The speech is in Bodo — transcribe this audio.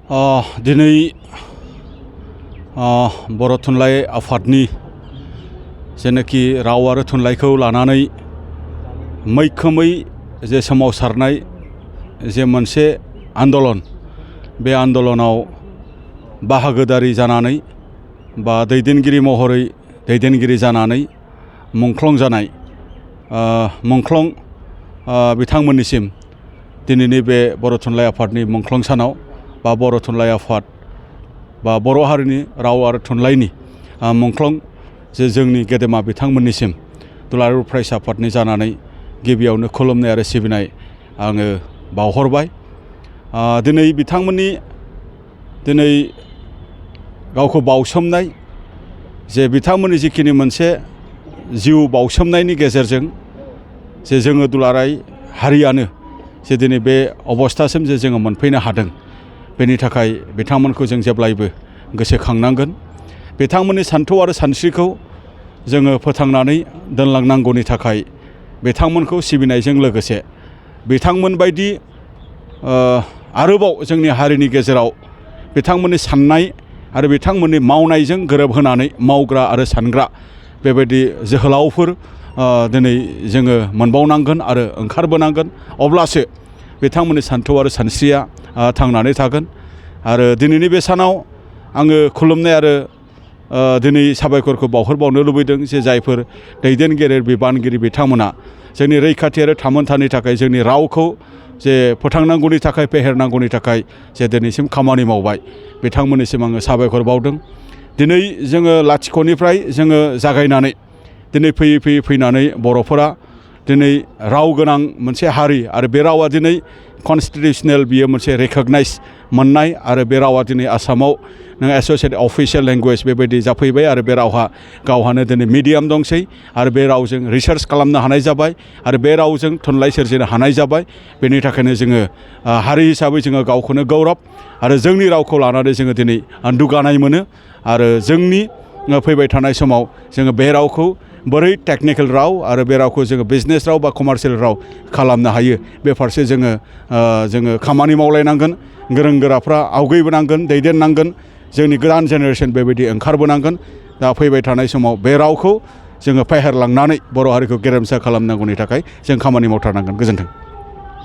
दिनै बर' थुनलाइ आफादनि जेनाखि राव आरो थुनलाइखौ लानानै मैखोमै जे सोमावसारनाय जे मोनसे आन्दलन, बे आन्दलनाव बाहागोदारि जानानै बा दैदेनगिरि महरै दैदेनगिरि जानानै मुंख्लं जानाय मुंख्लं बिथांमोननिसिम दिनैनि बे बर' थुनलाइ आफादनि मुंख्लं सानाव बा बर' थुनलाइ आफाद बा बर' हारिनि राव आरो थुनलाइनि मुंख्लं जे जोंनि गेदेमा बिथांमोननिसिम दुलाराय फरायसा आफादनि जानानै गिबियावनो खुलुमनाय आरो सिबिनाय आङो बावहरबाय। दिनै बिथांमोननि दिनै गावखौ बावसोमनाय जे बिथांमोननि जिखिनि मोनसे जिउ बावसोमनायनि गेजेरजों जे जोङो दुलाराय हारियानो जे दिनै बे अबस्थासिम जे जोङो मोनफैनो हादों, बेनि थाखाय बिथांमोनखौ जों जेब्लायबो गोसोखांनांगोन। बिथांमोननि सान्थौ आरो सानस्रिखौ जोङो फोथांनानै दोनलांनांगौनि थाखाय बिथांमोनखौ सिबिनायजों लोगोसे बिथांमोन बायदि आरोबाव जोंनि हारिनि गेजेराव बिथांमोननि साननाय आरो बिथांमोननि मावनायजों गोरोबहोनानै मावग्रा आरो सानग्रा बेबायदि जोहोलावफोर दिनै जोङो मोनबावनांगोन आरो ओंखारबोनांगोन। अब्लासो बिथांमोननि सान्थौ आरो सानस्रिया थांनानै थागोन। आरो दिनैनि बे सानाव आङो खुलुमनाय आरो दिनै साबायखरखौ बावहरबावनो लुबैदों जे जायफोर दैदेनगिरि बिबानगिरि बिथांमोना जोंनि रैखाथि आरो थामोनथानि थाखाय जोंनि रावखौ जे फोथांनांगौनि थाखाय फेहेरनांगौनि थाखाय जे दिनैसिम खामानि मावबाय, बिथांमोननिसिम आङो साबायखर बावदों। दिनै जोङो लाथिख'निफ्राय जोङो जागायनानै दिनै फैयै फैयै फैनानै बर'फोरा दिनै राव गोनां मोनसे हारि आरो बे रावा दिनै कनस्टिटिउसनेल, बियो मोनसे रेकगनाइज मोननाय आरो बे रावा दिनै आसामाव एस'सियेटेड अफिसियेल लेंगुवेज बेबायदि जाफैबाय आरो बे रावहा गावहानो दिनै मिडियाम दंसै आरो बे रावजों रिसार्च खालामनो हानाय जाबाय आरो बे रावजों थुनलाइ सोरजिनो हानाय जाबाय। बेनि थाखायनो जोङो हारि हिसाबै जोङो गावखौनो गौरब आरो जोंनि रावखौ लानानै जोङो दिनै दुगानाय मोनो आरो जोंनि फैबाय थानाय समाव जोङो बे रावखौ बोरै टेक्निकेल राव आरो बे रावखौ जोङो बिजनेस राव बा कमार्शियेल राव खालामनो हायो, बे फारसे जोङो खामानि मावलायनांगोन। गोरों गोराफ्रा आवगैबोनांगोन, दैदेननांगोन, जोंनि गोदान जेनेरेसन बेबायदि ओंखारबोनांगोन। दा फैबाय थानाय समाव बे रावखौ जोङो फेहेरलांनानै बर' हारिखौ गेरेमसा खालामनांगौनि थाखाय जों खामानि मावथारनांगोन। गोजोन्थों।